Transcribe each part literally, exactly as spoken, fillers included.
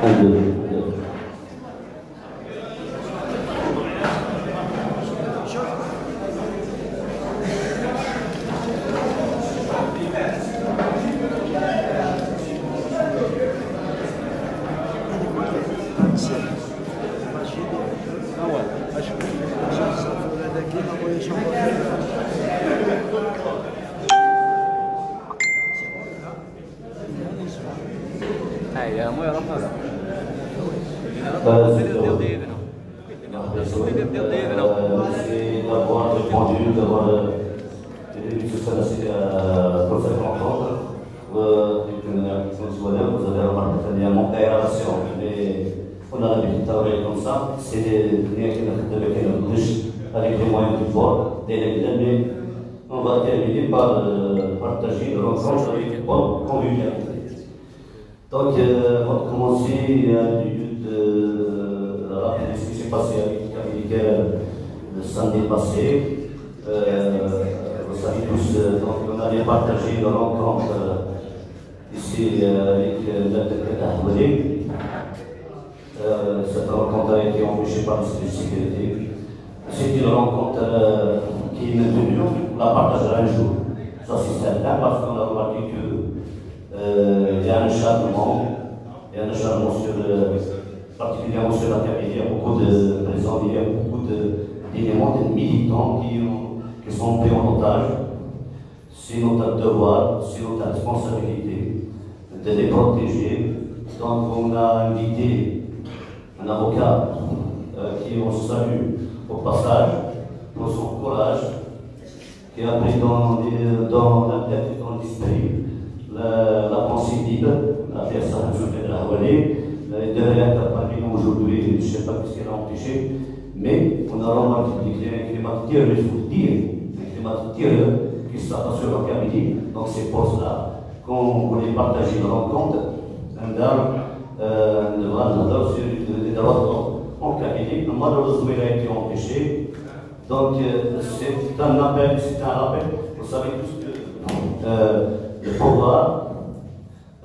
Un, deux, un, deux. Ay, ya, muy raro. Euh, c'est d'avoir répondu, d'avoir, euh, été venu jusqu'à la, euh, pour cette rencontre. Euh, et que, euh, comme je vois là, vous avez remarqué qu'il y a un manque d'aération, mais on a l'habitude de travailler comme ça. C'est des liens qui nous avec les moyens du bord, des règles, mais on va terminer par, euh, partager une rencontre avec une bonne convivialité. Donc, euh, avant de commencer, il y a lieu de rappeler ce qui s'est passé avec Capitaine le samedi passé. Euh, vous savez tous, euh, donc, on avait partagé une rencontre, euh, ici, euh, avec, euh, Maître Ahmadi. Euh, cette rencontre a été empêchée par le service de sécurité. C'est une rencontre, euh, qui est maintenue, on la partagera un jour. Ça, c'est certain, parce qu'on a remarqué que, euh, il y a un acharnement, il y a un acharnement sur, euh, particulièrement sur la Kabylie. Il y a beaucoup de présents, il y a beaucoup de, d'éléments, de militants qui ont, qui sont pris en otage. C'est notre devoir, c'est notre responsabilité de les protéger. Donc, on a invité un avocat, euh, qui on salue au passage pour son courage, qui a pris dans, dans la tête et dans l'esprit la, la pensée libre, la personne Ahmed Ahwali. Euh, il devrait être parmi nous aujourd'hui, je ne sais pas ce qui l'a empêché, mais on a remarqué qu'il y a un climat de terreur, il faut le dire, un climat de terreur qui s'abat sur la Kabylie. Donc c'est pour cela qu'on voulait partager une rencontre, un d'art, euh, de Van Nadar sur les droits de l'homme en Kabylie. Malheureusement, il a été empêché. Donc, euh, c'est un appel, c'est un rappel. Vous savez tous que, euh, le pouvoir,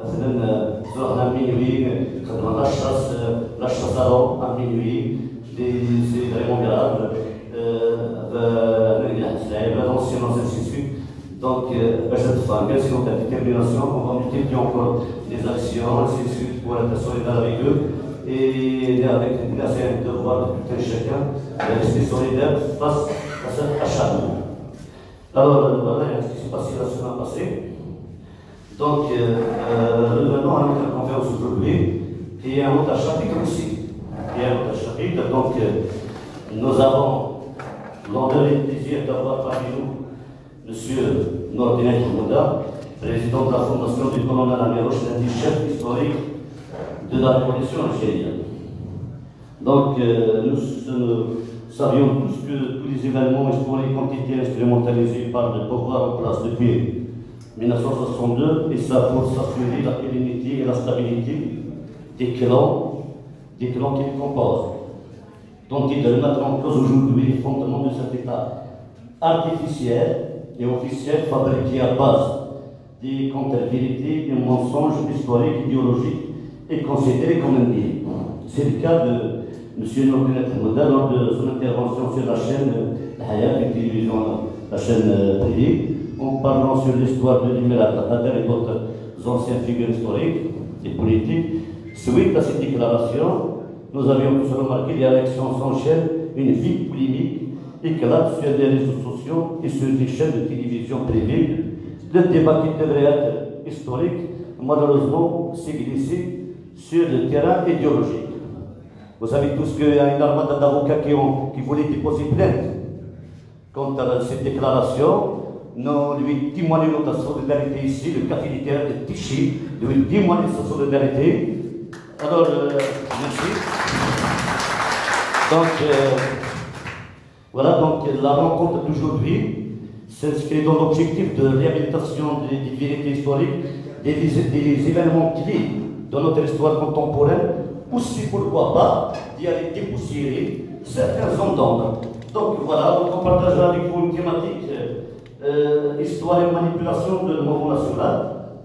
مثلا، euh, زرعنا minuit, خدمنا la chasse, euh, la chasse à l'homme à minuit, des, c'est vraiment grave. Euh, euh, la violence, ainsi de suite. Donc, euh, باش تفهم, même si on a détermination, on va multiplier encore des actions, ainsi de suite, pour être solidaire avec eux. Et avec, c'est un devoir de tout un chacun de rester solidaire face à cet acharnement. Alors, euh, voilà ce qui s'est passé la semaine passée. Donc, euh, euh, revenons à notre conférence aujourd'hui, qui est un autre chapitre aussi. Qui est un autre chapitre. Donc, euh, nous avons l'honneur et le plaisir d'avoir parmi nous Monsieur Nourdine Hamada, président de la Fondation du colonel Amir Rochelendi, chef historique de la révolution algérienne. Donc, euh, nous, nous savions tous que tous les événements historiques ont été instrumentalisés par le pouvoir en place depuis mille neuf cent soixante-deux, et ça pour s'assurer la pérennité et la stabilité des clans, des clans qui les composent. Donc, il de remettre en cause aujourd'hui les fondements de cet État artificiel et officiel fabriqué à base des contre-vérités, des mensonges historiques, idéologiques et considérés comme un délit. C'est le cas de Monsieur Nourdine Hamada lors de son intervention sur la chaîne, euh, Hayat, une télévision, la chaîne, euh, privée, en parlant sur l'histoire de l'Émir Abdelkader et d'autres anciennes figures historiques et politiques. Suite à cette déclaration, nous avions tous remarqué, les réactions s'enchaînent, une vive polémique éclate sur les réseaux sociaux et sur les chaînes de télévision privées. Le débat qui devrait être historique, malheureusement, s'est glissé sur le terrain idéologique. Vous savez tous qu'il y a une armada d'avocats qui ont, qui voulaient déposer plainte contre cette déclaration. Nous lui témoignons notre solidarité ici, le café littéraire de Tichy lui témoigne sa solidarité. Alors, euh, merci. Donc, euh, voilà, donc la rencontre d'aujourd'hui s'inscrit dans l'objectif de réhabilitation des, des vérités historiques, des, des événements clés de notre histoire contemporaine, aussi pourquoi pas d'y aller dépoussiérer certains hommes d'ombre. Donc voilà, donc on partagera avec vous une thématique, euh, euh, histoire et manipulation de le mouvement national.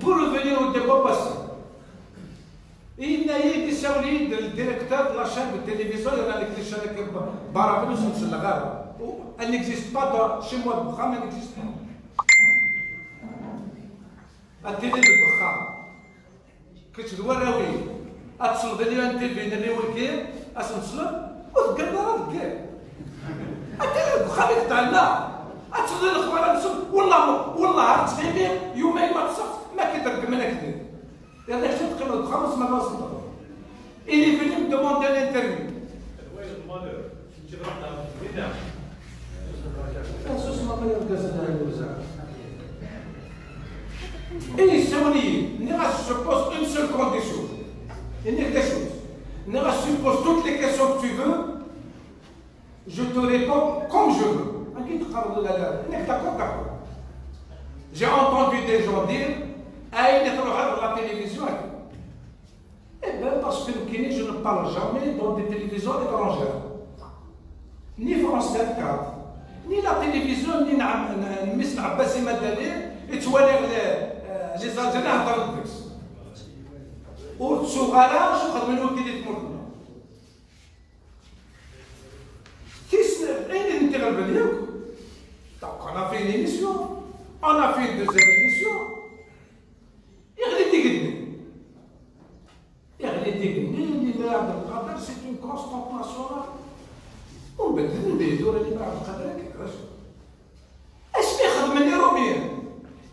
Pour revenir au débat passé, il y a des le directeur de la chaîne de télévision, il y a des chaînes qui barabelous sont le. Elle n'existe pas dans, chez moi, elle n'existe pas. La télé de Boukhara. Kečč d warraw-ik, ad tesleḍ i N T V neɣ i wigi, ad sen-tesleḍ, ur tegganeḍ ara deg yiḍ. Ad tiliḍ deg uxxam-ik tɛenna, ad tesleḍ i lexbar-nsen, wellah, wellah, ar ttɣimi, yumayen ma ṭṭseɣ, ma k-id-reggmen akdi. Yerna kečč ad teqqimeḍ deg uxxam, ad tesmareḍ asenṭeḍ. Il est venu me demander l'interview. Et il s'est dit, je pose une seule condition. Il n'y a que des choses. Je suppose toutes les questions que tu veux, je te réponds comme je veux. D'accord, d'accord. J'ai entendu des gens dire, ah, il est trop rare la télévision. Eh bien, parce que je ne parle jamais dans des télévisions étrangères. Ni France vingt-quatre, ni la télévision, ni Miss Abbas Madani, et tu vois les, euh, les Algériens dans le bus. Ou tu vois là, je crois que nous, qui est pour nous. Donc, on a fait une émission. On a fait une deuxième émission. Il y a des techniques. Iɣli d igenni, Limer Abdelkader, c'est une constante nationale. Ur bedden d tura Limer Abdelkader akka. Asmi xedmen Irumiyen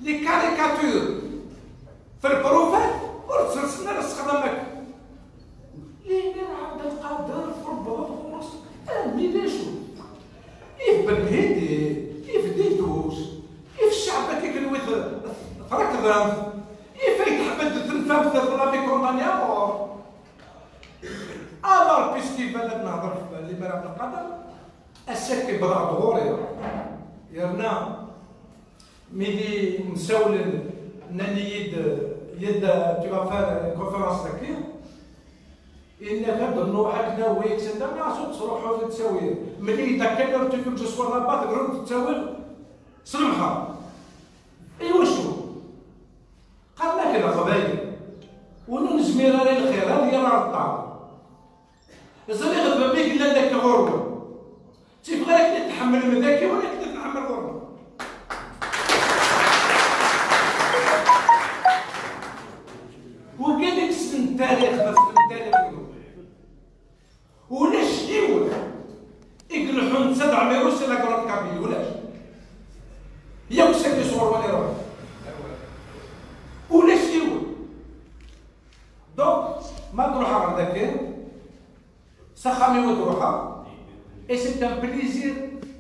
les caricatures في البروفات ur tt-rsen ara ssexdam akk. Limer Abdelkader tṛebbḍeḍ ɣur-s armi d acu? If Benhidi, if Didouche, if cceɛb-agi kenwi trekḍem, if Ayt Ḥmed tenfam-t, la vie condamnée à mort. Alors, puisqu'il va la nehḍer f Limer Abdelkader, ass-agi bḍeɣ-d ɣur-i. Yerna, mi d msawlen, nnan-iyi-d, yedda, tu vas faire une conférence dagi. Yenna-d ad nruḥ akken awi, et cetera. Acu tettruḥuḍ ad tawiḍ? Mel-iyi-d à quelle heure tu veux que je sois là-bas, tegrem tettawiḍ s lebḥer. Iwacu? Qqaren-ak d Leqbayel. Win ur nezmir ara i lxir, ad yerr ar ṭṭar. Ẓriɣ d baba i yellan dagi ɣur-wen. Ttif ɣer akken i tḥemmlem dagi, wala akken i tḥemmel ɣur-wen. Wigi i yessnen tarix, ma tessnem tarix-nwen. Ulac yiwen i ileḥḥun d Saɛd Ɛmiruc si la Grande Kabylie, ulac. Yakk sagi sɣur wani ruḥ. Ulac yiwen. Donc, ma d-ruḥeɣ ɣer dakken, s axxam-iw ad ruḥeɣ, et c'est un plaisir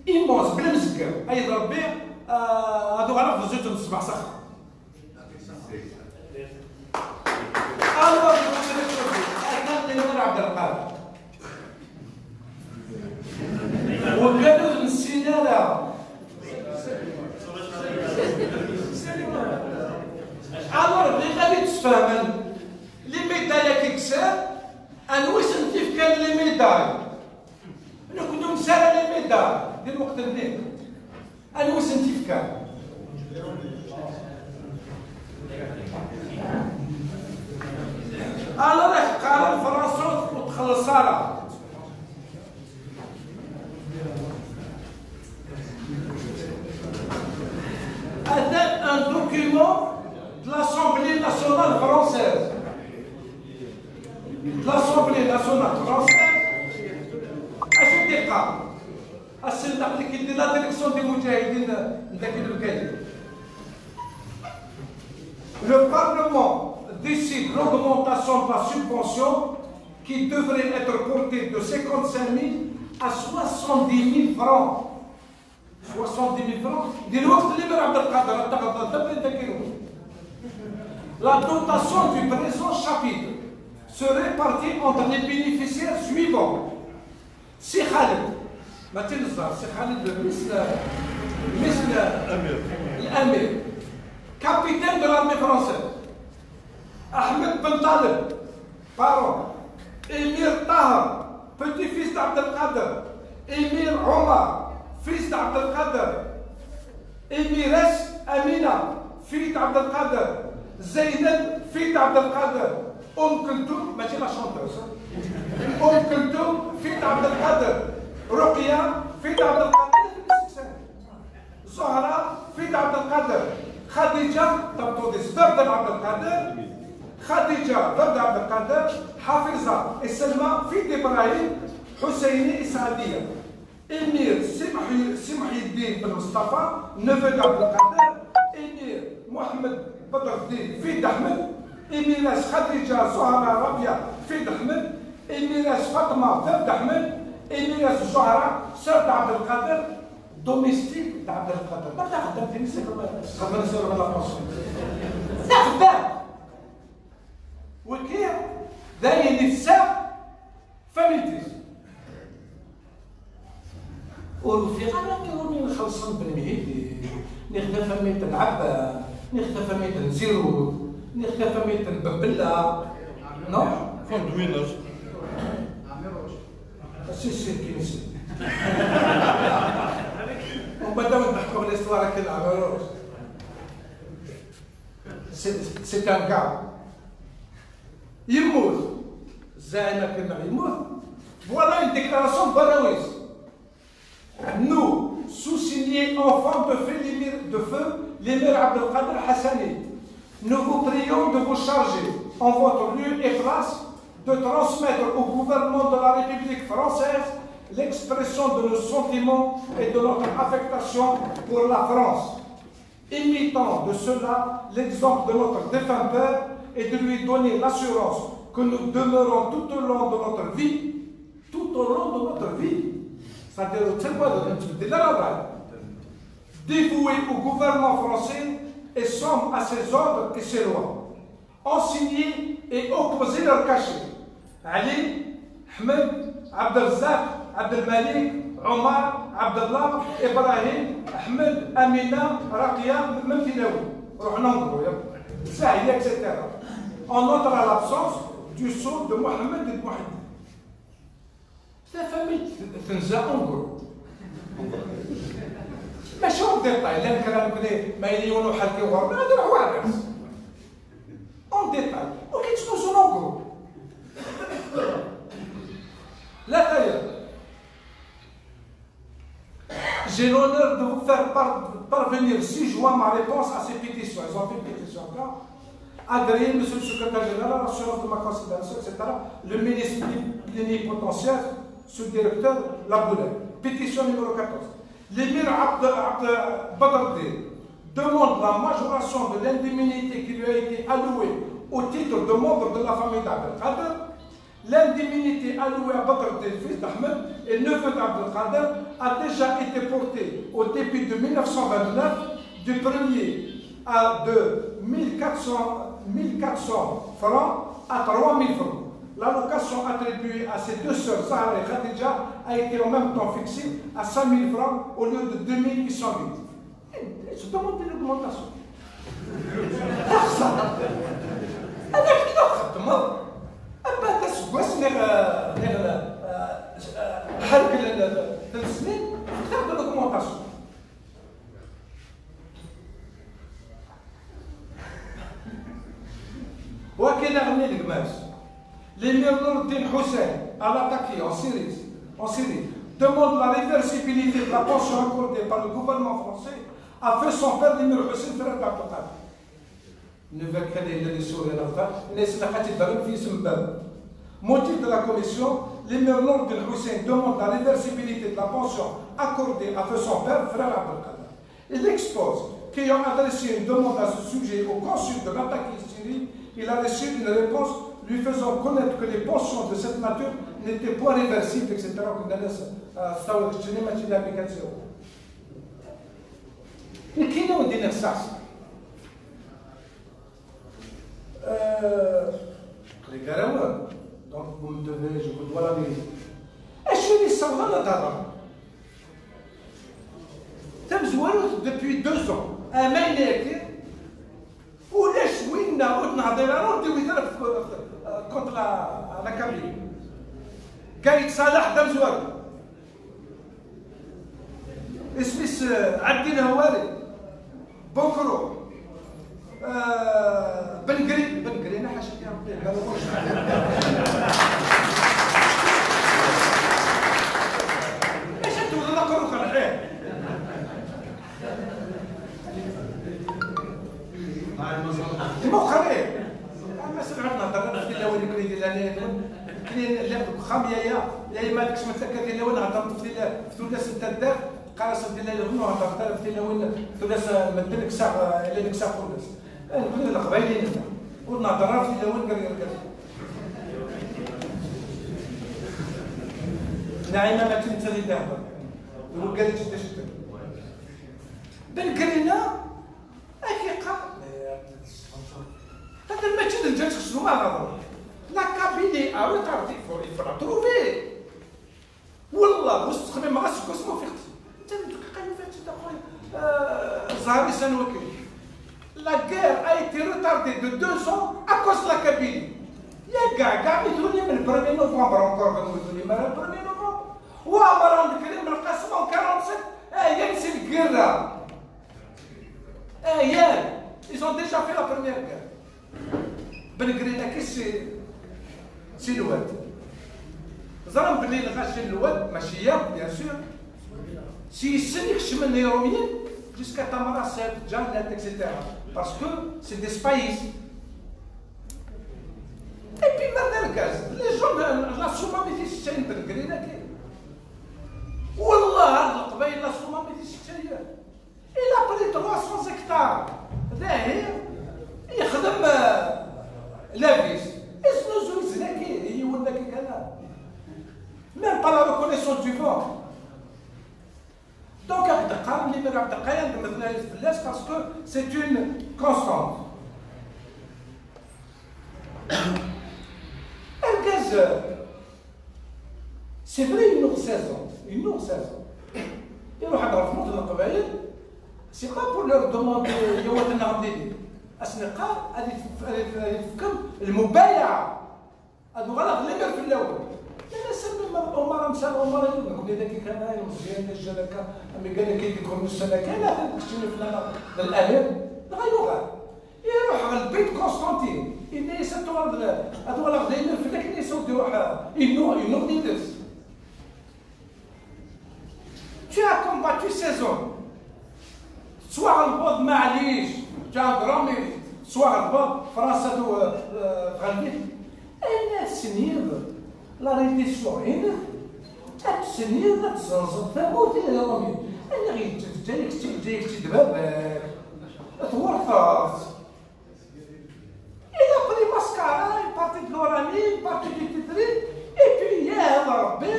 immense, bla mzegger, ay d Rebbi, euh, ad uɣaleɣ d zzuǧ n ṣṣbeḥ s axxam. Alors, atan Limer Abdelkader. Wigad ur nessin ara. Alors, bɣiɣ ad d-tesfehmem les médailles-agi kksen, anwa i sen-t-ifkan les médailles? Nekni ur nesɛi ara les médailles di lweqt-nni. Anwa i sen-t-ifkan? Alors, ad qqaren Fransa ur txelleṣ ara. Atan un document de l'Assemblée nationale française. De l'Assemblée nationale française. Acu d-iqqar? Ass-n aql-ik di la direction des mujahidin n dagi n Bgayet. Le Parlement décide l'augmentation de la subvention qui devrait être portée de cinquante-cinq mille à soixante-dix mille francs. Soixante-dix mille francs. Di lweqt Limer Abdelkader ad taɣeḍ d abrid dagi. La dotation du présent chapitre se répartit entre les bénéficiaires suivants. Si Khaled, mačči neẓẓar, Si Khaled, mmi-s n, mmi-s n l'amir, capitaine de l'armée française. Ahmed Ben Taleb, parent. Émir Tahar, petit-fils d'Abdelkader. Émir Omar, Fils d'Abdelkader. Imiras Amina, fille d'Abdelkader. Zeyneb, fille d'Abdelkader. Oum Keltoum, mačči la chanteuse, hein. Oum Keltoum, fille d'Abdelkader. Rokia, fille d'Abdelkader. Zahra, fille d'Abdelkader. Khadija, tameṭṭut-is, veuve d'Abdelkader. Khadija, veuve d'Abdelkader. Hafiza et Selma, fille d'Ibrahim Husseini et Saadiya. Émir Si Mhi-, Si Mhieddine Ben Mustapha, neveu d'Abdelkader. Émir Mohamed Bedreddine, fils d'Ahmed. Émiresse Khadija Zohra Rabia, fille d'Ahmed. Émiresse Fatma, veuve d'Ahmed. Émiresse Zohra, sœur d'Abdelkader, domestique d'Abdelkader. Ma txeddem tini c'est comme, comme une sœur de la France. Txeddem. Wiki, d ayen i tessa familtis. Ur ufiɣ ara akka win ixellṣen Ben Mhidi, niɣ tafamilt n Ɛebban, niɣ tafamilt n Zirud, niɣ tafamilt n Bebella. Non? Fond Winners. Si, si, kien si. Umbeɛd ad wen-d-ḥkuɣ l'histoire akken Ɛmiruc. C'est, c'est un gars. Yemmut. Zɛim akken neɣ yemmut. Voilà une déclaration n warraw-is. Nous, sous-signés enfants de feu l'émir, de feu l'émir Abdelkader Hassani, nous vous prions de vous charger, en votre lieu et place, de transmettre au gouvernement de la République française l'expression de nos sentiments et de notre affectation pour la France, imitant de cela l'exemple de notre défunt père et de lui donner l'assurance que nous demeurons tout au long de notre vie, tout au long de notre vie, c'est-à-dire, c'est quoi le, dévoués au gouvernement français et sommes à ses ordres et ses lois. Ont signé et opposé leur cachet. Ali, Ahmed, Abdelrazak, Abdelmalik, Omar, Abdallah, Ibrahim, Ahmed, Amina, Rakia, même Tilaoui. Ruḥna en gros, ya. Zahia, et cetera. On notera l'absence du sceau de Mohamed et de Mohamed. Tafamilt tenza en gros. Mačči en détail, llan kra nekni ma yella yiwen uḥerki ɣur-neɣ ad iruḥ weḥd-s. En détail, ur k-ittnusun en gros. La taille. J'ai l'honneur de vous faire par- parvenir six juin ma réponse à ces pétitions. Ils ont fait une pétition, là. Agréé, monsieur le secrétaire général, l'assurance de ma considération, et cetera. Le ministre plénipotentiaire, sous-directeur, la boulette. Pétition numéro quatorze. L'émir Abd, Abd Badreddine demande la majoration de l'indemnité qui lui a été allouée au titre de membre de la famille d'Abdelkader. L'indemnité allouée à Badreddine, fils d'Ahmed et neveu d'Abdelkader, a déjà été portée au début de mille neuf cent vingt-neuf du premier à de mille quatre cents, mille quatre cents francs à trois mille francs. L'allocation attribuée à ses deux sœurs, Zahra et Khadija, a été en même temps fixée à cinq mille francs au lieu de deux mille huit cent mille. Je demande une augmentation. Axṣara. Amek i la txeddmeḍ? Ama d aseggas neɣ, neɣ, eh, ḥerkel n tresmin, xtaɣ-d l'augmentation. Wakin aɣenni deg Mars. L'émir Nourdine Hussein, à l'attaqué en Syrie, en Syrie, demande la réversibilité de la pension accordée par le gouvernement français à feu son père, l'émir Hussein, frère d'Abdelkader. Nuvak kan yella di Suria neɣta, nna yesla qatidda fi isem bab. Motif de la commission, l'émir Nourdine Hussein demande la réversibilité de la pension accordée à feu son père, frère Abdelkader. Il expose qu'ayant adressé une demande à ce sujet au consul de l'attaqué Syrie, il a reçu une réponse lui faisant connaître que les pensions de cette nature n'étaient point réversibles, et cetera. Kunna nas, euh, stawa keččini ma tili application. Nekki la wen-d-iniɣ saɛsa. Euh, les garaouds, donc vous me devez, je vous dois la vérité. Acu i d-yessawḍen ad d-aɣeɣ? Tamezwarut, depuis deux ans, amayna-agi, ulac winna ur d-nehḍir ara, ur d-iwit ara f-, f-, contre la, la Kabylie. Gaïd Salah d amezwaru. Isem-is, eh, Ɛeddi Lehwari. Bukru. Eh, Bengri, Bengri, ḥaca ya Rebbi, ma nɣuc. Acu tewwḍeḍ aqerru-k ɣer lḥiḍ? Muqri. Ama s lɛud nehder ɣef tilawin nekkni di leɛnaya-nwen. Nekkni lliɣ deg uxxam yaya, yaya ma tkecmeḍ akka tilawin nehder ɣef tila-, ɣef tullas n taddart, qqar-asen tilawin, ur nehder ara ɣef tilawin, tullas n medden kkseɣ, eh, illa nekseɣ tullas. Eh, nekkni d leqbayel i nella. Ur nehder ara ɣef tilawin gar yergazen. Naɛima mačči netta i d-ihder. D wigad i ǧedda ǧedda. Belgrina, ad k-iqqar. Hada mačči d lǧaǧ xesnu ma ɣaḍen. La Kabylie, ah oui, t'as dit, il faut, il faut la trouver. Wallah, ur s-ttxemmimeɣ aseggas ma ufiɣ-tt. Netta n dqiqa yufa-tt-id, a xuya. Euh, ẓẓher-is anwa-k. La guerre a été retardée de deux ans à cause de la Kabylie. Ya gars, gars, mi tuli min premier novembre encore, gars, mi tuli min premier novembre. Wa Amran d Karim Belqasem en quarante-sept, ah, yan si lgirra. Ah, yan. Ils ont déjà fait la première guerre. Belgrina-ki si, si lwad. Ẓran belli lɣaci n lwad, mačči yakk, bien sûr. Si yes-sen i kecmen Iṛumyen, jusqu'à Tamerasset, Ǧanet, et cetera. Parce que c'est des spahis. Et puis, ma d argaz, les gens, la Soummam i t-iseččayen Belgrina-ki. Wallah, had Leqbayel la Soummam i t-iseččayen. Il a pris trois cents hectares. Dahi, yexdem, euh, la vis. Isnuzuy zlaki, yiwen daki kan. Même pas la reconnaissance du vent. Donc, Abdelkar, l'imir Abdelkar, il me fait flash parce que c'est une constante. Argaz, c'est vrai, yennuɣ seize ans, yennuɣ seize ans. Iruḥ-d ɣer tmurt n Leqbayel, c'est pas pour leur demander, ya wat nnaɣ didi. Ad sen-iqqar, ad if-, ad if-, ad ifkem lmubayaɛa. Ad uɣaleɣ d lemmer fell-awen. Nnan-as, am Umar, amsal Umar, nekkni dagi kan, ay Meẓyan, d ajjal akka, am igan akka, deg ussan-a kan, atan keččini fell-aneɣ d l'amir, dɣa yuɣal. Iruḥ ɣer lbeyt Constantine, yenna-yas, ad tuɣaleḍ, ad uɣaleɣ d lemmer fell-ak, yenna-yas, ur d-iruḥ, yennuɣ, yennuɣ did-s. Tu as combattu seize ans. Tettwaɣelbeḍ, maɛlic, tu as un grand mérite. Tettwaɣelbeḍ, Fransa tu, euh, euh, tɣelb-it. Ayen ad tesniḍ la reddition-inek, ad tesniḍ ad tzenzeḍ tamurt i Iṛumyen. Aniɣ yeǧǧa-tt Lezzayer, kečč yeǧǧa-yak-tt-id baba-k. Twerteḍ-tt. Il a pris Mascara, une partie de l'Oranie, une partie du Tetri, et puis, ya Rebbi,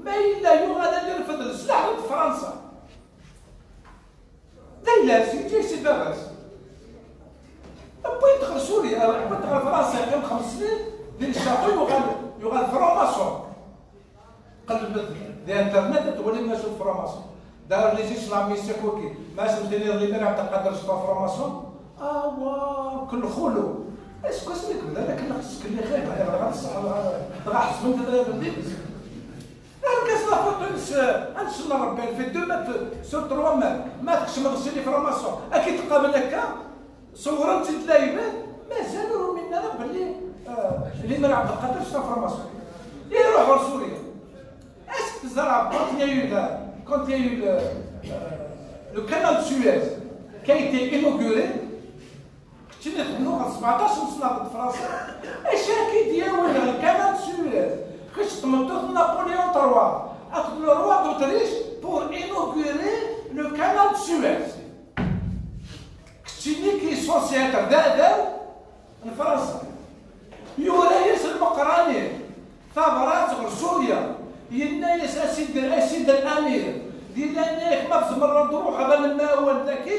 ma yella yuɣal ad irfed leslaḥ n Fransa. D ayla-s, yeǧǧa-yak-tt-id baba-s. Wwin-t ɣer Surya, wwin-t ɣer Fransa, yeqqim xems snin, di Leccafu yuɣal, yuɣal franc-maçon. Qellbet di internet ad twalim acu d franc-maçon. D'ailleurs, les islamistes, c'est quoi qui? Ma asen-tiniḍ l'imir Abdelkader, c'est pas franc-maçon? Awa, mkul xulu. Est-ce que c'est que là, la crise que les rêves, là, là, ça, là, là, حسب انت، là، là، là. Argaz, la photo-ines, ad ncella Rebbi, elle fait deux mètres sur trois mètres. Ma tkecmeḍ chez les francs-maçons, ad k-id-qabel akka. Ṣewwren-tt-id layman, mazal ur uminen ara belli, euh, l'imir Abdelkader c'est un franc-maçon. Iruḥ ɣer Surya. Est-ce que teẓra, quand il y a eu la, quand il y a eu le, euh, le canal de Suez qui a été inauguré, keččini tennuɣ sebɛṭac n sna di Fransa, acu ara k-id-yawin ɣer canal de Suez? Kečč d tmeṭṭut n Napoléon trois akked le roi d'Autriche pour inaugurer le canal de Suez. Keččini qui est censé être d aɛdaw n Fransa. Yura-yas Lmeqrani tabrat ɣer Surya, yenna-yas: "A Sidi, a Sidi Lamir, di leɛnaya-k ma tzemreḍ ad d-truḥeḍ ad nemɛawan daki,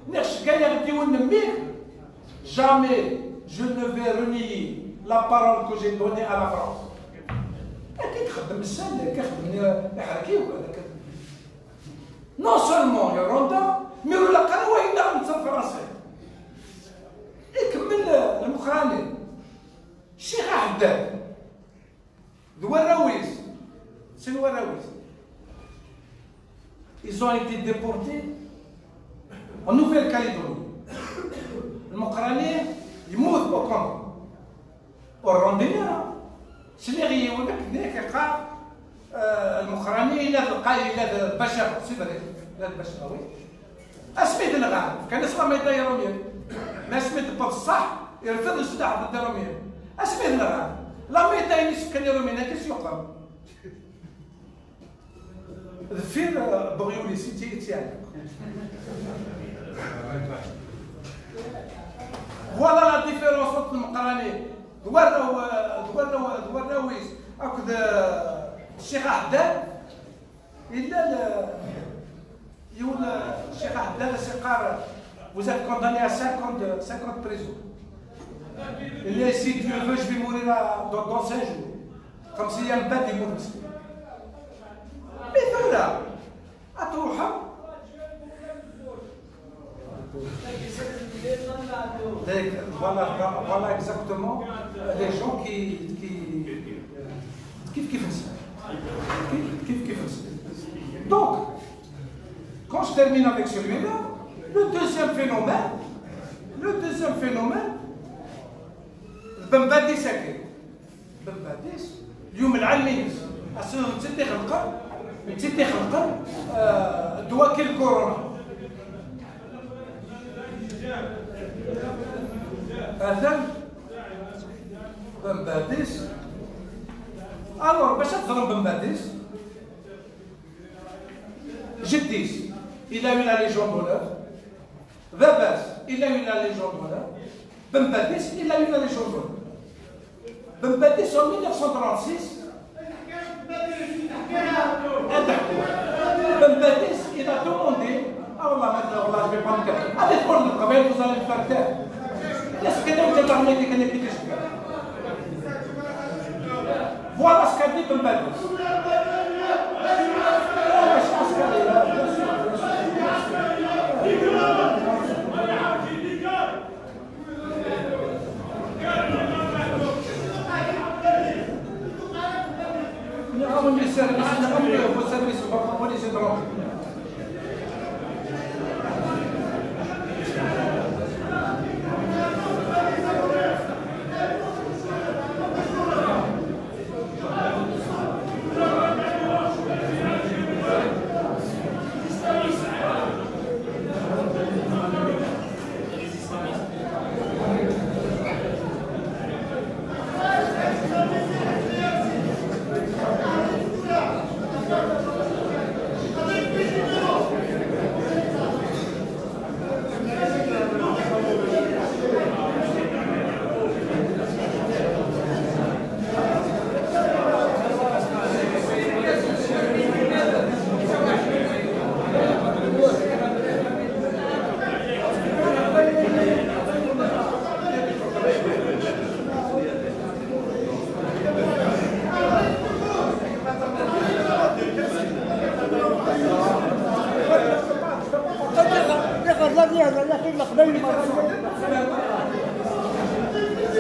neɣ ceggeɛ-aɣ-d yiwen n mmi-k, jamais je ne vais renier la parole que j'ai donnée à la France." Akka i ixeddem ssalak, ixeddem iḥerkiw, akka. Non seulement irunda, mais ur ilaq ara wayen daɣen netta d Fransi. Ikemmel, eh, Lmeqrani. Ccix Aḥeddad d warraw-is, sin warraw-is. Ils ont été déportés en Nouvelle-Calédonie. Lmeqrani yemmut au Cameroun. Ur rundin ara. Sliɣ i yiwen akken yak yeqqar, eh, Lmeqrani yella d lqay, yella d Bacra, c'est vrai, yella d Bacra, oui. Asmi d-nɣan, fkan-as la médaille Romière. Mais asmi d-tewweḍ ṣṣeḥ, irfed leslaḥ ضد Romière. Asmi d-nɣan, la médaille-nni s-fkan i Romière, akka s-yuqem. Deffir, euh, Bourrioli, si ti, ti. Voilà la différence entre Lmeqrani d warraw, euh, d warraw, d warraw-is akked, euh, Ccix Aḥeddad. Yella l-, yiwen, euh, Ccix Aḥeddad as-yeqqar, vous êtes condamné à cinq ans de, cinq ans de prison. Il dit, si Dieu veut, je vais mourir à, dans, dans cinq jours. Comme si un bad yemmut meskin. Mais tura, ad truḥem. Voilà, voilà exactement les gens qui, qui, qui, qui font ça. Qui, qui, qui font ça. Donc, quand je termine avec celui-là, le deuxième phénomène, le deuxième phénomène, Ben Badis-agi. Ben Badis, اليوم العالمي، أصل نتي تخلق، نتي تخلق، آه، دواء كي الكورونا. هذا Ben Badis. Alors، باش تظلم Ben Badis، جديس، il a eu la Légion d'honneur. Babas, il a eu la Légion d'honneur. Ben Badis, il a eu la Légion d'honneur. Ben Badis, en mille neuf cent trente-six, هذا هو. Ben Badis, il a demandé. Ah, والله ما، والله je vais pas me taire. Allez, pour le travail, vous allez me faire taire. Est-ce que donc, c'est pas moi qui connais qui je suis ? Voilà ce qu'a dit Ben Badis.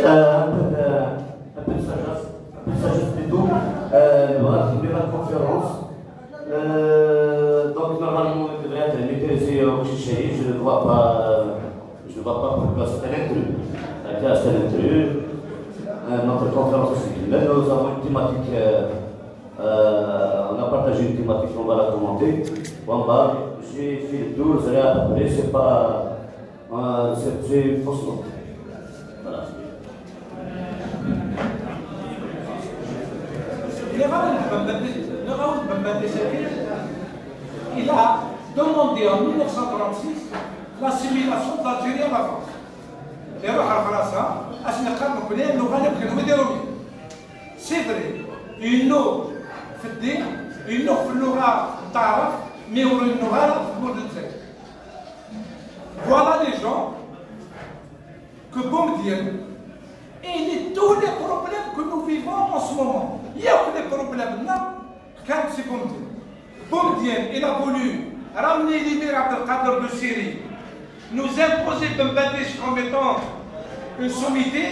Euh, un peu de, un peu de sagesse, un peu de sagesse plutôt. Euh, voilà, c'est une belle conférence. Euh, donc normalement, il devrait être intéressé au Chichiri. Je ne vois pas, euh, je ne vois pas pourquoi c'est un intrus. D'accord, c'est un intrus. Euh, notre conférence aussi. Mais nous avons une thématique, euh, euh, on a partagé une thématique, on va la commenter. Bon, bah, j'ai fait le tour, c'est à peu près, c'est pas, euh, c'est, c'est une fausse note. Voilà. Nniɣ-awen-d Ben Badis, nniɣ-awen-d Ben Badis-agi, il a demandé en mille neuf cent trente-six l'assimilation de l'Algérie à la France. Iruḥ ɣer Fransa, as-neqqar nekkni ad nuɣal akk d wid iṛumyen. C'est vrai, yennuɣ f ddin, yennuɣ f lluɣa n taɛrabt, mais ur yennuɣ ara f tmurt n Lezzayer. Voilà les gens que Boumediene, et les, tous les problèmes que nous vivons en ce moment, il y a que les problèmes là, quand c'est Boumediene. Boumediene, il a voulu ramener l'émir Abdelkader de Syrie, nous imposer Ben Badis comme étant une sommité,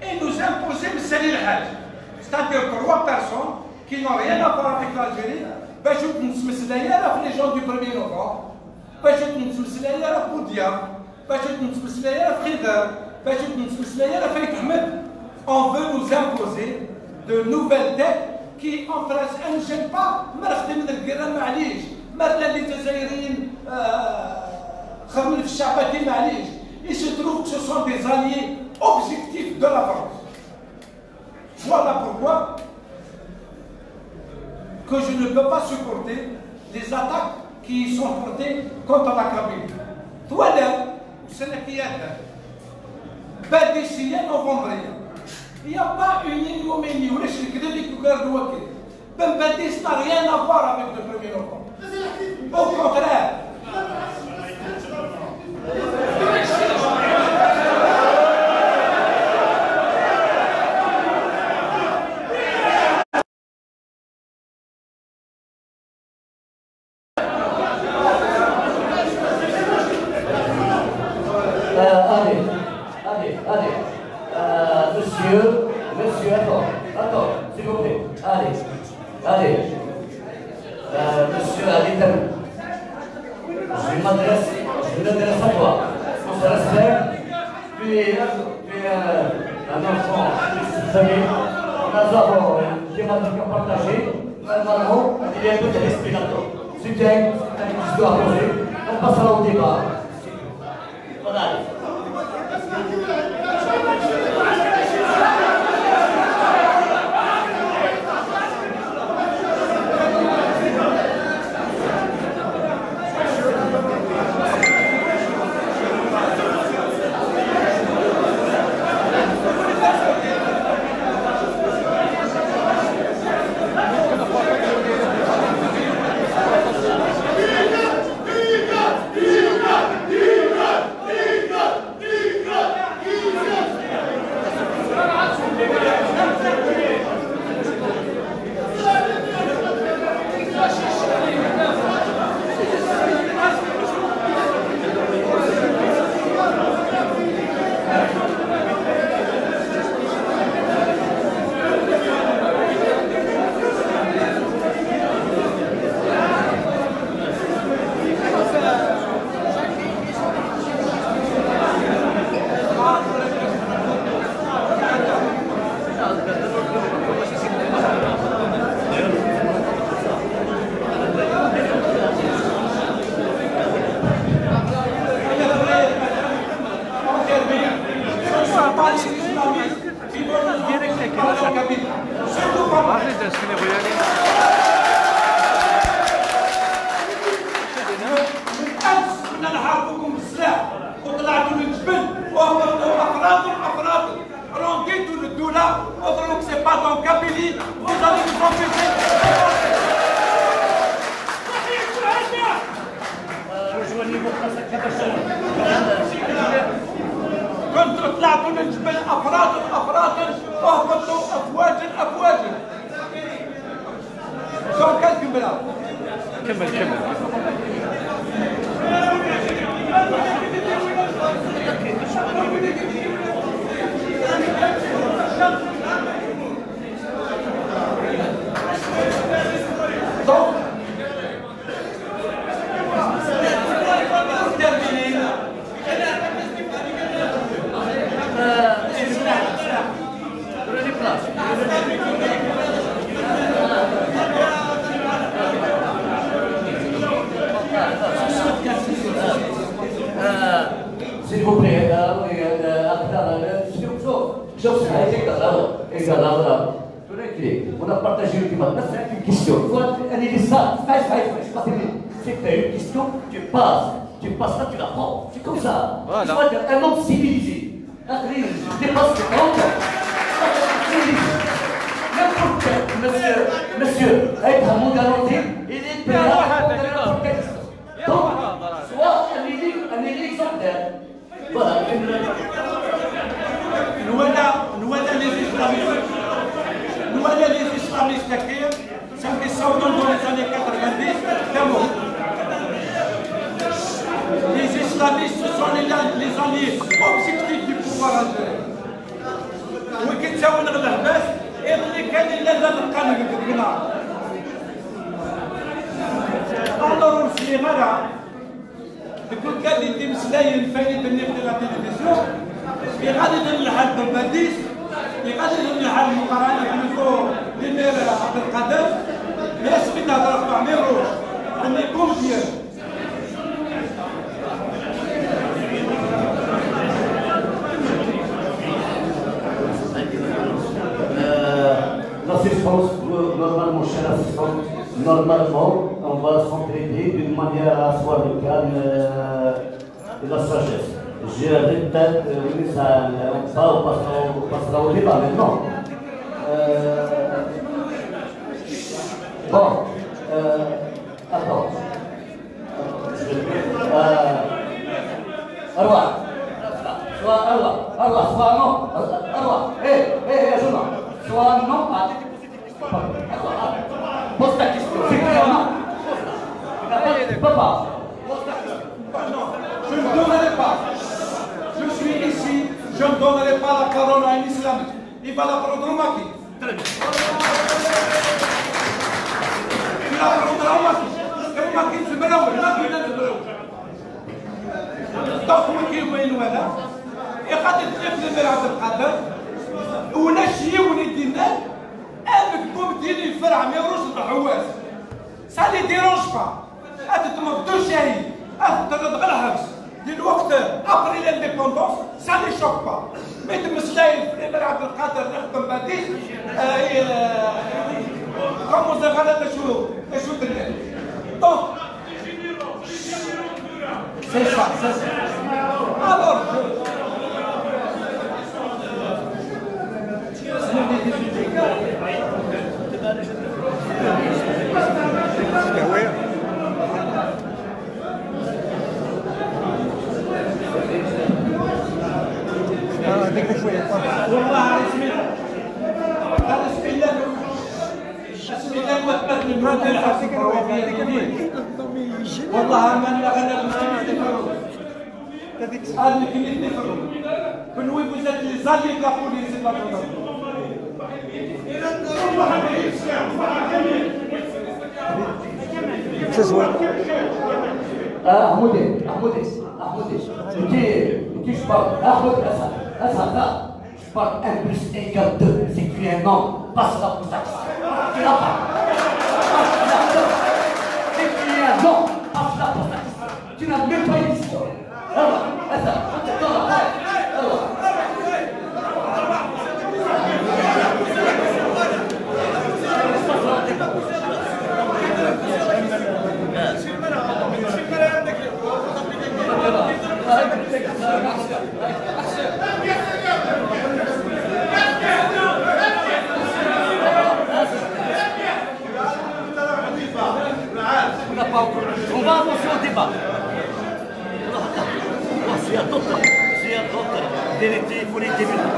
et nous imposer Messali Lhadj, c'est-à-dire trois personnes qui n'ont rien à voir avec l'Algérie, باش نتمسلي على les gens du premier novembre, باش نتمسلي على بوديا, باش نتمسلي على خضر, باش نتمسلي على فايت أحمد. On veut nous imposer de nouvelles dettes qui en principe ne gênent pas. ما نخدم الكرا معليش, ما لا les Algériens خدمنا في الشعبات معليش. Il se trouve que ce sont des alliés objectifs de la France. Voilà pourquoi que je ne peux pas supporter les attaques qui sont portées contre la Kabylie. Twalaḍ, ussan-agi iɛeddan, Badis-a novembre-a, il n'y a pas une ignominie, ulac lekdeb i yugar d wakil. Ben Badis n'a rien à voir avec le premier novembre. Au contraire. Euh, allez, allez, allez. Euh, monsieur, monsieur, attends, attends, s'il vous plaît. Allez, allez. Euh, monsieur Ali Tam, je m'adresse, je m'adresse à toi. On se respecte. Tu es, tu es un, un enfant de cette famille. Nous avons un petit à partager. Normalement, il y a un peu de respect là-dedans. C'est bien, c'est une histoire posée. On passera au débat. Voilà. بالأمس كنا نحاربوكم بالسلاح وطلعتوا للجبل وهبطتوا أفراد أفراد. رونكيتو للدولة. Autrement que c'est pas dans Kabylie, vous allez nous empêcher. كنتوا طلعتوا للجبل أفراد أفراد، اهبطوا أفواجا أفواجا. Donc كمل كمل. S'il vous plaît, euh, oui, euh, euh, شوف، شوف، شوف، هاي تقدر، لا، لا، تقدر، لا، لا. Tranquille. On a partagé le débat. Là, c'est une question. Toi, elle est ça. Space, space, space, space. C'est pas une question. Tu passes. Tu passes là, tu la prends. C'est comme ça. Voilà. Tu vois, t'es un homme civilisé. Après, je dépasse le temps. N'importe quel monsieur, monsieur, avec un monde à l'entrée, il est prêt à répondre à n'importe quelle question. Donc, sois un élève, un élève exemplaire. Nwala, nwala les islamistes, nwala les islamistes هكايا, ça fait cent ans dans les années quatre-vingt-dix, d'abord. Les islamistes, ce sont les, les alliés objectifs du pouvoir algérien. وكي تساوي نغلى بس، إيه اللي كان إلا لا نبقى نقدر. Alors, ur sliɣ ara. Deg wakal n timeslayin fayni d-nniɣ di la télévision, iɣaḍ-iten lḥal Bambadis, iɣaḍ-iten lḥal Muqran Ḥmiku, limir Abdelkader, mais asmi d-hedreɣ ɣef Ɛmiruc, nni Bumedyen. Euh, l'assistance, euh, normalement, chère assistante, normalement, on va s'entraider d'une manière à asseoir le calme, euh, et la sagesse. Je répète, euh, oui, ça, euh, on va, on passera au, on passera au débat maintenant. Euh, bon, euh, attends. Euh, أرواح. سوا أرواح. أرواح. سوا نو. أرواح. إيه، إيه، إيه، شنو؟ سوا نو. Pose ta question. C'est clair, non? Papa. Je ne donnerai pas. Je suis ici. Je ne donnerai pas la parole à un islamiste. Il va la prendre au maquis. Très bien. Il va la prendre au maquis. Et au maquis, c'est malheureux. Là, il est malheureux. Donc, oui, qui, oui, nous, là. Et quand il est venu à ce cadre, on a chié, on est dîné. Amek Bumedyen yeffer Ɛmiruc d Lḥewwas? Ça les dérange pas. Ad teddmeḍ deux chahid, ad ten-terreḍ ɣer lḥebs di lweqt après l'indépendance, ça les choque pas. Mais tmeslayeḍ Sliman Ɛebdelqader neɣ Bambadis, euh, euh, comme on dirait, d acu, d acu tenniḍ. Donc, c'est ça, c'est ça. Alors, je... والله رسمي، رسمي لا، رسمي لا، ما تقدر من المدير. والله ما نغنى. هذه كلمة نفرق. Vous êtes les alliés de la police et de la gendarmerie. C'est ça. Ah, Ahmoudé, Ahmoudé, Ahmoudé. Ok, ok, je parle. Ahmoudé, ça, ça, ça. Par un plus un égale deux, c'est écrit un non, passe la poste. C'est écrit un non, passe la poste. Tu n'as même pas une histoire. Alors, attends, attends, attends. Alors. On n'a pas encore. On va avancer au débat. C'est à d'autres. C'est à d'autres. Vérité, il faut les débuter.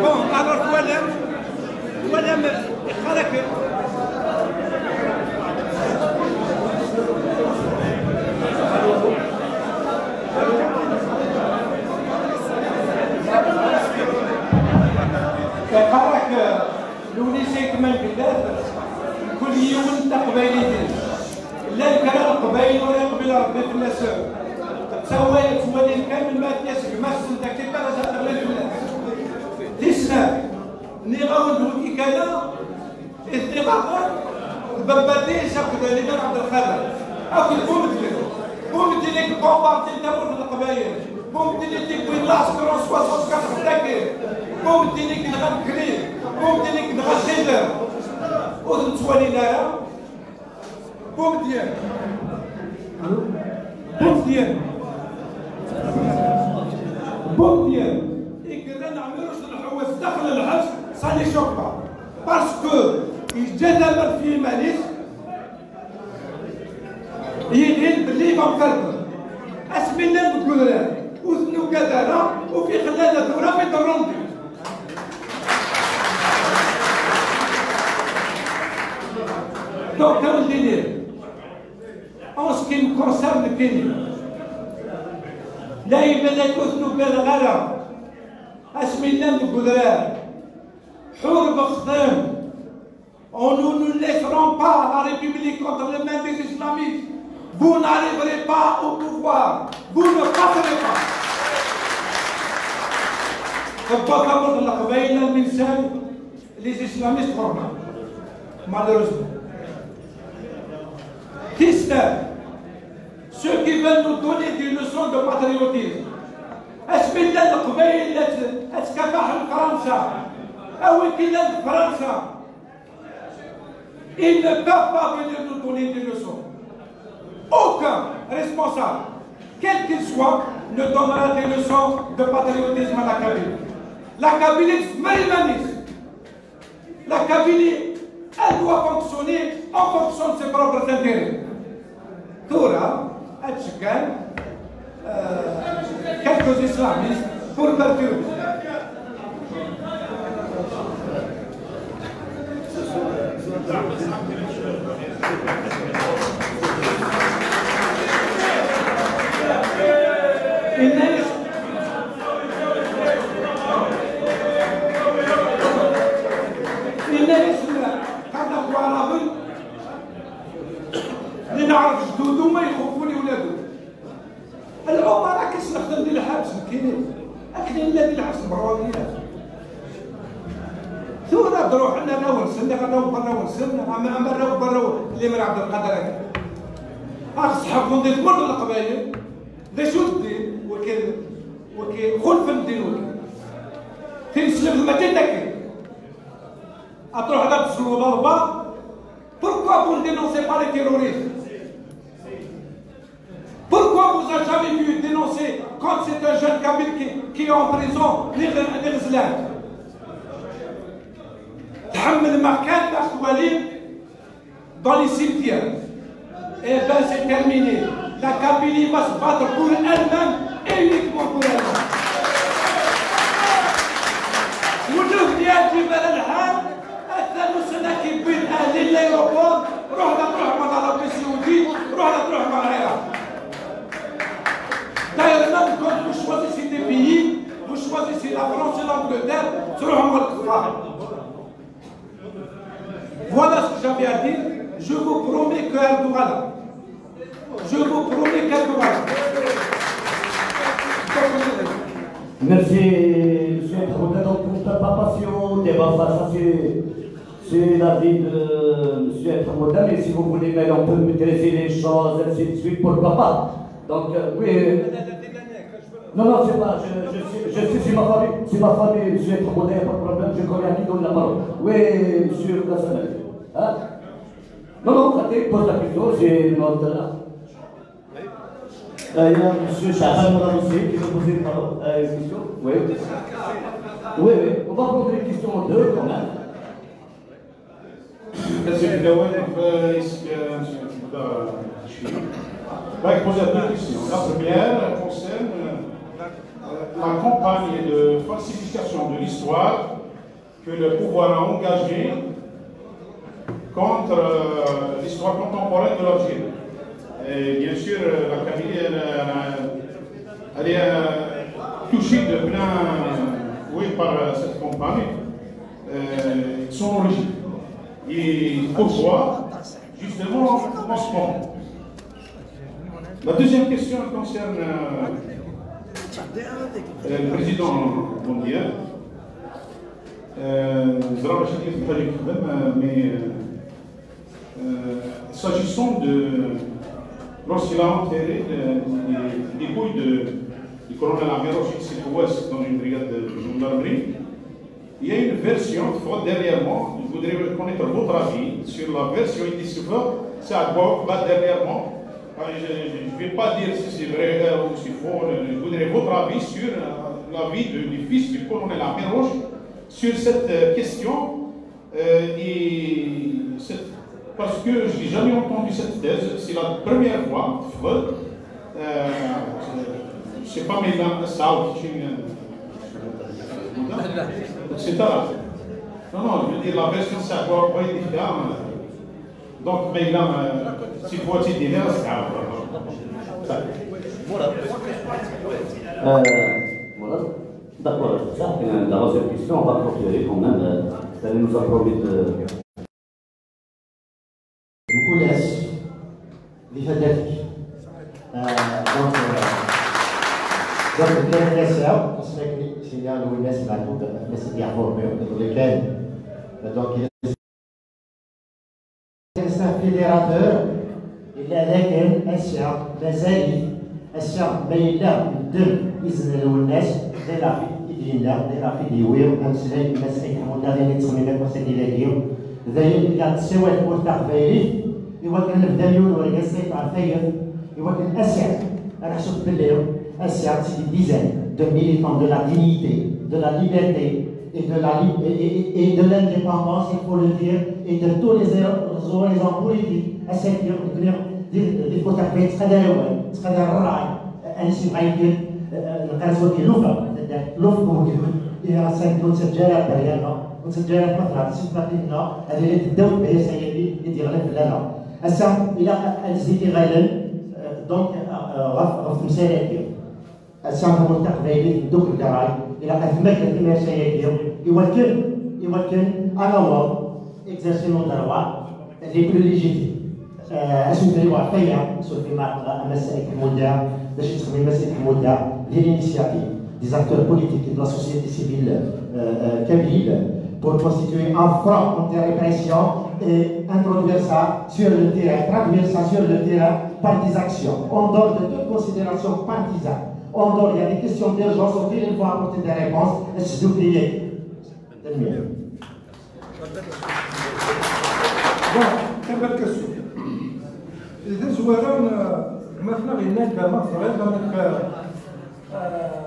Bon, alors, voilà. Voilà, mais, Iqerr-ak Lewnis Ayt Mengellat, mkul yiwen d taqbaylit-is. Llan kra n Leqbayel ur iqbil Rebbi fell-asen. Ttaway, ttwalin kan melmi ad d-yas gma-tsen, d akken ara teɣli fell-as. Tis snat, nniɣ-awen-d wigi kan-a, i t-nniɣ aɣur d Bambadis akked Liman Ɛebdelxaliq akked Bumedyen. Bumedyen i yebbumbardin tamurt n Leqbayel. Bumedyen i d-yewwin l'astre en soixante-quatre dagi. Bumedyen i yenɣan Kli. Bumedyen i yenɣan Xider. Ur ten-ttwalin ara. Bumedyen. Bumedyen. Bumedyen. I yerran Ɛmiruc d Lḥewwas daxel lḥebs, ça les choque pas. Parce que yeǧǧa tamart f yiman-is, yiɣil belli iban ferqen. Asmi llan deg udrar, Ur ten-nugad ara, u fi xlala tura mi d-rrundi. Donc, ad wen-d-iniɣ, en ce qui me concerne, nekkini, la imalak ur ten-ugadeɣ ara. Asmi llan deg udrar, ḥurbeɣ-ten. On, nous ne laisserons pas la République entre les mains des islamistes. Vous n'arriverez pas au pouvoir. Vous ne passerez pas. Tewwa tamurt n Leqbayel alminsal, les islamistes ɣur-neɣ. Malheureusement. Tis tlatin, ceux qui veulent nous donner des leçons de patriotisme. Asmi llan Leqbayel ad, ad ttkafaḥen Fransa. A win k-illan d Fransa. Ils ne peuvent pas venir nous donner des leçons. Aucun responsable, quel qu'il soit, ne donnera des leçons de patriotisme à la Kabylie. La Kabylie, c'est Marimanis. La Kabylie, elle doit fonctionner en fonction de ses propres intérêts. Tura, ad tcekkam, euh, quelques islamistes pour perturber. Yenna-yas, yenna-yas, qqaren-ak Waɛraben, li neɛref jdudum ma ixuffun i wladum. Lɛumar akka s-nexdem di lḥebs nekkini, akken nella di lḥebs n berwaniya. Tura ad ruḥen arraw-nsen, neɣ arraw n warraw-nsen, ama, ama arraw n warraw n Limer Ɛebdelqader akka. Ad ɣ-sḥerḍen di tmurt n Leqbayel. D acu d ddin? Waki, waki xulfen ddin waki. Tineslemt mačči d akken. Ad truḥeḍ ad tselweḍ albaḍ. Pourquoi vous ne dénoncez pas les terroristes? Pourquoi vous a jamais vu dénoncer quand c'est un jeune kabyle qui, qui est en prison, les, les Ghazlan? Tḥemmlem aɣ kan, aɣ twalim dans les cimetières. Eh ben, c'est terminé. La Kabylie va se battre pour elle-même et uniquement pour elle-même. Ur nelli ad d-iban lḥal, atan ussan-agi wwin ahli l'aéroport, ruḥ la, ruḥ ma Arabie Saoudite, ruḥ la, ruḥ ma Iraq. D'ailleurs, même quand vous choisissez des pays, vous choisissez la France et l'Angleterre, truḥem ɣer lkeffar. Voilà ce que j'avais à dire. Je vous promets que Erdogan, je vous promets qu'Erdogan. Merci, monsieur Abdel. Donc, on ne peut pas passer au débat face à ce, ce l'avis de monsieur Abdel. Mais si vous voulez, mais on peut maîtriser les choses, ainsi de suite, pourquoi pas. Donc, euh, oui. Non, non, c'est pas, je, je, suis- je suis, c'est ma famille, c'est ma famille, monsieur Abdel, il n'y a pas de problème, je connais à qui donner la parole. Oui, monsieur Abdel. Hein? Non, non, attendez, pose la question, c'est notre. Euh, il y a monsieur Chaban Mourad aussi qui veut poser une, parole, euh, une question. Oui. Oui, oui, on va prendre les questions en deux quand même. Monsieur Bilawel, euh, est-ce que monsieur Abdel, euh, je suis- va poser deux questions. La première concerne euh, la campagne de falsification de l'histoire que le pouvoir a engagée contre euh, l'histoire contemporaine de l'Algérie. Et bien sûr, euh, la Kabylie, elle, euh, elle est euh, touchée de plein oui, par euh, cette campagne, euh, son origine. Et pourquoi, justement, en ce moment. La deuxième question concerne euh, euh, le président Bondier. Euh, ẓriɣ mačči d yiwet n ḥaǧa i yexdem, euh, mais euh, euh, s'agissant de lorsqu'il a enterré le- les, les dépouilles de, du colonel Amirouche ici à Ouest dans une brigade de gendarmerie, il y a une version, dernièrement, je voudrais connaître votre avis sur la version, il dit souvent, c'est à quoi, bah, dernièrement, euh, je ne vais pas dire si c'est vrai euh, ou si c'est faux, je voudrais votre avis sur euh, l'avis de- du fils du colonel Amirouche sur cette euh, question. Euh, et c'est- parce que je n'ai jamais entendu cette thèse, c'est la première fois, Freud, euh, C'est pas maintenant, ça, et cetera. Non, non, je veux dire, la version, c'est encore pas édifée. Donc, maintenant, euh, si vous voulez dire, c'est ça. Euh, voilà. D'accord, ça, c'est une question, on va continuer quand même. Euh, ça nous a promis de Mkul ass di taddart-ik. Donc, donc, kra n ass-a, asmi akken i s-yenna Lwennas Meɛtub, akken i s-d-yeɛfur iḍelli kan. Donc, c'est un fédérateur, illa lakin ass-a mazal-it, ass-a ma yella medden izen Lwennas, d ayen ɣef i d-yenna, d ayen ɣef i d-yewwi ameslay n Mass Saɛid Ḥemmuda, d ayen i ttxemmimeɣ akk ass-agi dagi, d ayen i d-tessawal tmurt taqbaylit, iwakken ad nebder yiwen urgaz s ayet ɣer tayet, iwakken ass-a, ad neḥseb belli ass-a, c'est des dizaines de militants de la dignité, de la liberté et de la lib- et, et- et de l'indépendance, il faut le dire, et de tous les horizons politiques. Ass-agi, nekni di di tmurt taqbaylit, nettqadar awal, nettqadar ṛṛay, anis yebɣa yeddem, nqas wagi lufa, lufa wagi, ihi ass-agi ur nettaǧǧa ara beryaneɣ, ur nettaǧǧa ara tmatin-nneɣ, ad ilint ddaw tbaya-s ayagi i d-yeɣlin fell-aneɣ. Ass-a, ilaq ad nezdi tiɣalin, donc, ɣef ɣef temsal-agi. Ass-a, tamurt taqbaylit tdukkel d ṛṛay, ilaq ad tmager timers-agi iwakken, iwakken ad naweḍ exercer nos droits les plus légitimes. Asumter-iw ɣef waya, surtout ma Mass Saɛid Ḥemmuda, d acu i yettxemmim Mass Saɛid Ḥemmuda, di l'initiative des acteurs politiques et de la société civile euh, euh, kabyle pour constituer un front contre la répression et introduire ça sur le terrain, traduire ça sur le terrain par des actions, en dehors de toute considération partisane. En dehors, il y a des questions d'urgence auxquelles il faut apporter des réponses. Est-ce que vous Bon, très belle question. Tazwara, ma tella yenna-d ma teẓriḍ amek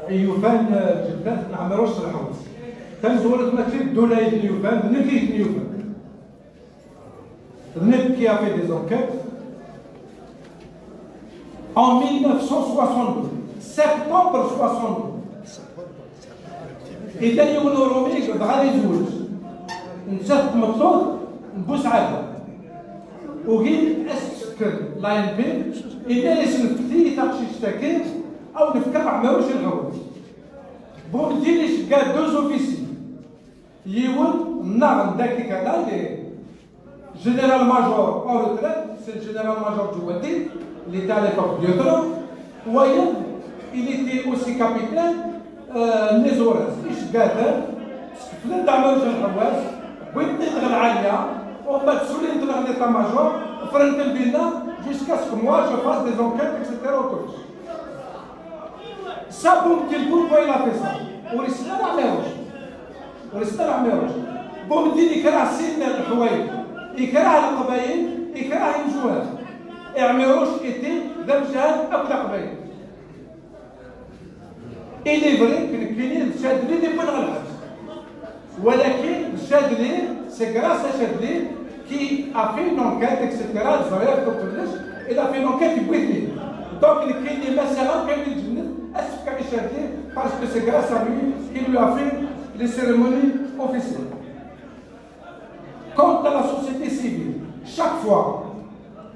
i yufan lǧeddat n Ɛmiruc s Lḥewwes. Tamezwarut mačči d Ddula i ten-yufan, d nekk i ten-yufan. D nekk qui a fait des enquêtes en mille neuf cent soixante-deux, septembre soixante-deux. Yella yiwen uṛumi yebɣa ad izweǧ. Nettat d tmeṭṭut n Busɛada. Ugin ad s-tt-fken l'A N P, yenna-yasen fket-iyi taqcict-agi, ad wen-fkeɣ Ɛmiruc Lḥewwes. Boumediene iceggeɛ deux officiers. Yiwen nnaɣ n Daki Kala, il est général-major en retraite, c'est le général-major Djouadi, il était à l'époque lieutenant. Wayeḍ, il était aussi capitaine, euh, n iẓuran. Iceggeɛ-ten, skeflen-d Ɛmiruc Lḥewwes, wwin-ten ɣer Lɛaliya, umbeɛd ssulin-ten ɣer l'état-major, ffren-ten dinna, jusqu'à ce que moi je fasse des enquêtes, et cetera autour de ça. Ça, Boumediene, pourquoi il a fait ça? Ur yessin ara Ɛmiruc. Ur yessin ara Ɛmiruc. Boumediene yekreh sin n leḥwayeǧ. Yekreh Leqbayel, yekreh imjuhad. Ɛmiruc était d amjahad akked Leqbayel. Il est vrai que nekkini d Chadli i d-yewwin ɣer lḥebs. Walakin Chadli, c'est grâce à Chadli qui a fait une enquête, et cetera. Ẓriɣ kullec, il a fait une enquête, yewwi-ten-id. Donc nekkini ma sɛiɣ akk ayen i lǧennet, ad s-fkeɣ i Chadli, parce que c'est grâce à lui qu'il lui a fait les cérémonies officielles. Quant à la société civile, chaque fois,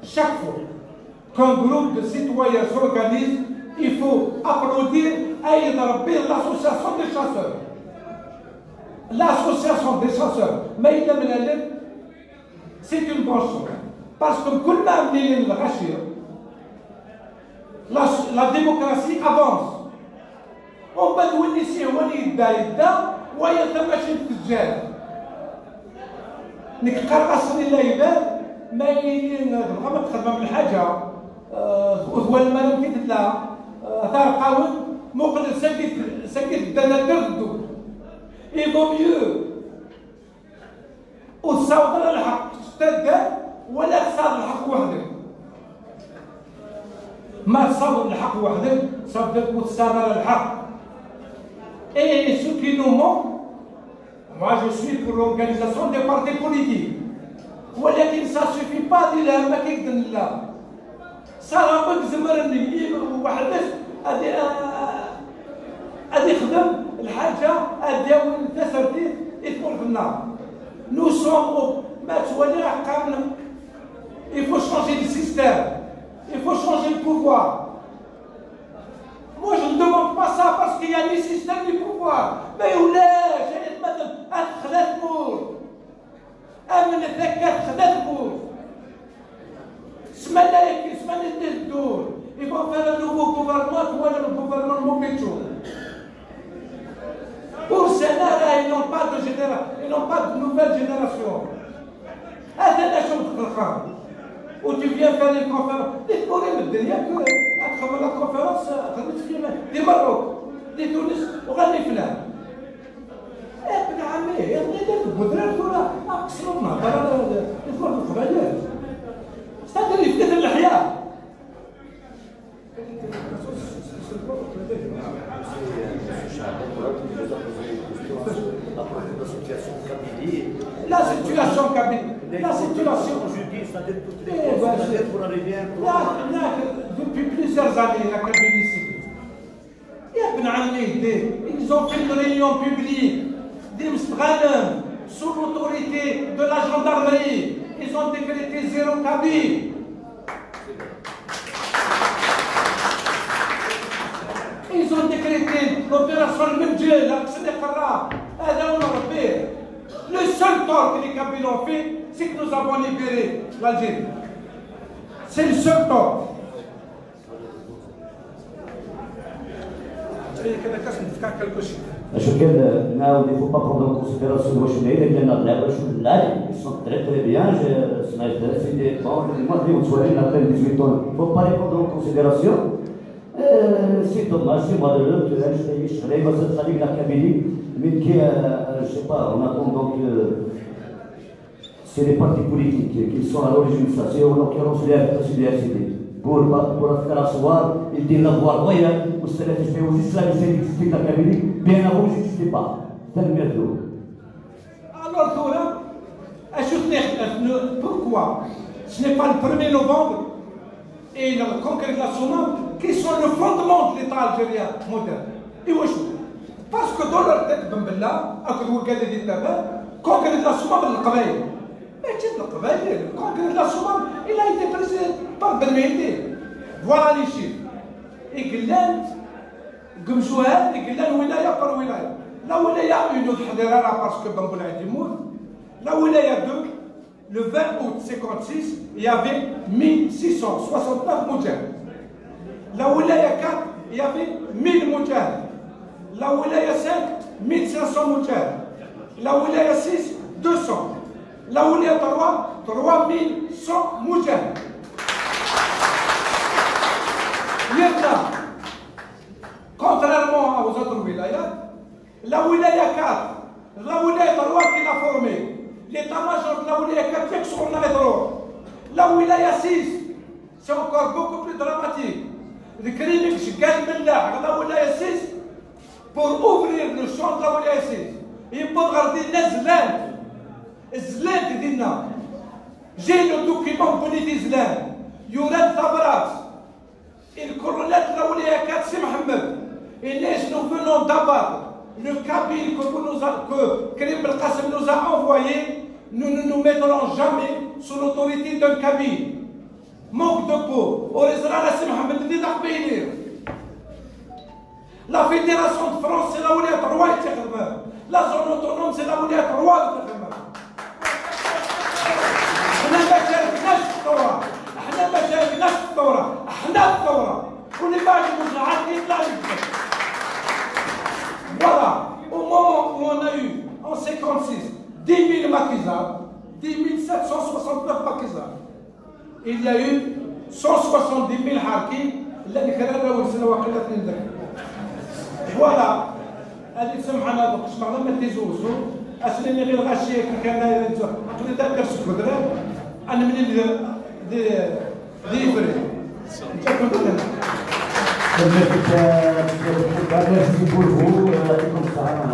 chaque fois qu'un groupe de citoyens s'organise, il faut applaudir Aïd Rabbi, l'association des chasseurs. L'association des chasseurs, ma yella mlalen, c'est une bonne chose. Parce que كل ما mlalen lɣaci, la, la démocratie avance. Umbeɛd win i s-yehwan yedda, yedda, wayeḍ tamacint teǧǧa-t. Nekk qqareɣ-asen i lɛibad, ma yili tebɣam ad txedmem lḥaǧa, eh, ur twalam ara amek i tella, eh, tarqawin, muqlet sagi, sagi tedda nadir teddu. Il vaut mieux ur tessaweḍ ara lḥeqq s taddart, wala tesɛiḍ lḥeqq weḥd-k. Ma tessaweḍ lḥeqq weḥd-k, ça veut dire ur tesɛiḍ ara lḥeqq. Et ce qui nous manque, moi je suis pour l'organisation des partis politiques. Walakin ça suffit pas di lhem akka i d-nella. Ça, Rebbi i izemren weḥd-s ad, Lḥaǧa ad d-yawin tasertit i tmurt-nneɣ. Nous sommes au, ma ttwaliɣ qqaren, il faut changer le système, il faut changer le pouvoir. Moi, je ne demande pas ça parce qu'il y a des systèmes de pouvoir. Mais ulac, ay atmaten, ad texla tmurt. Amnet akka texla tmurt. Ssmana-agi, ssmana-nni teddur. Ils vont faire un nouveau gouvernement, twalam le gouvernement Mobutu. Pour cela, là, ils n'ont pas de généra-, ils n'ont pas de nouvelle génération. Atan acu d-tqelqeḍ. Ou tu viens faire une conférence. Di tmura n ddunyak, ad txedmeḍ la conférence, xedmet-tt di Merruk, di Tunes, uɣalen iflan. Eh, ben ɛemmi, iḍelli deg udrar tura, aqsir ur nhedder ara di tmurt n Leqbayel. C'est-à-dire, yefka-ten leḥya. La situation Kabylie, la situation. Je dis, c'est-à-dire toutes les... Eh, ben, c'est-à-dire pour arriver à un... Là, là, depuis plusieurs années, la Kabylie, c'est... يا ابن عمي، ils ont fait une réunion publique, d imesɣanen, sous l'autorité de la gendarmerie, ils ont décrété zéro kabyle. Ils ont décrété l'opération Lmendjel, la Kseniqra, هذا هو الربيع. Le seul tort que les Kabyles ont fait, c'est que nous avons libéré l'Algérie. C'est le seul tort. Acu kan, nɛawed, il faut pas prendre en considération واش هنا، إلا كان هاد اللعبة، شو اللعب، ils sont très, très bien. Je, سمعت، c'était bon, moi, je dis, on soit là, il a dix-huit ans. Faut pas les prendre en considération. Euh, c'est dommage, c'est malheureux que la Kabylie, mais qui, euh, je sais pas, en attendant que C'est les partis politiques qui sont à l'origine de ça. C'est en l'occurrence les R P C, les R C D. Pour, pour faire asseoir, il dit la voie royale, والسلف يشتهوا juste la mission existait dans la Kabylie, bien avant, ils n'existaient pas. C'est le merde. Alors, tura, acu tnexdem, pourquoi ce n'est pas le premier novembre et le congrès de la Soummam qui sont le fondement de l'État algérien moderne. Iwacu? Parce que dans leur tête, Ben Bella, akked wigad i d-yettaban, congrès de la Soummam n Leqbayel. Mačči n Leqbayel, le congrès de la Soummam, il a été présidé par Ben Mehdi. Voilà les chiffres. I yellan deg yimjuhad, i yellan wilaya par wilaya. La wilaya un ur teḥḍir ara parce que Ben Boulaïd yemmut. La wilaya deux, le vingt août cinquante-six, il y avait mille six cent soixante-neuf mujahid. La wilaya quatre, il y avait mille mujahid. La wilaya cinq, mille cinq cents mujahid. La wilaya six, deux cents. La wilaya trois, trois mille cent mujahid. Maintenant, contrairement aux autres wilayas, la wilaya quatre, la wilaya trois qui l'a formé, l'état-major de la wilaya quatre, c'est ce qu'on a trop. La wilaya six, c'est encore beaucoup plus dramatique. Le crime, c'est la wilaya six, pour ouvrir le champ de la wilaya six. Il faut garder les zlants. Zlants, dinna. J'ai le document, Boniti Zlan. Il y aura de tabras. Et le colonel de la wilaya quatre, c'est Mohamed. Et nous, nous venons d'abattre le Kabyle que vous nous a, que Krim Belkacem nous a envoyé. Nous ne nous mettrons jamais sous l'autorité d'un Kabyle. Manque de peau. Ur yeẓri ara Si Mḥemmed-nni d aqbayli. La Fédération de France, c'est la wilaya trois i tt-ixedmen. La zone autonome, c'est la wilaya trois i tt-ixedmen. احنا ما شاركناش في الثورة. احنا ما شاركناش في الثورة. احنا الثورة. واللي ما عجبوش العربي يطلع يكتب. Voilà. Au moment où on a eu, en cinquante-six, dix mille maquisards, dix mille sept cent soixante-neuf maquisards. Il y a eu cent soixante-dix mille حاركين, llan kra n wawsen waqila tnin. Voilà. Ad yi-tsamḥem ad qesmeɣ lamma d Tizi Uzzu, ad s-nini i lɣaci akken kan, aql-i d argaz seg udrar, ad nemlil di, di, di yifri. Merci pour vous, euh, يعطيكم الصحة.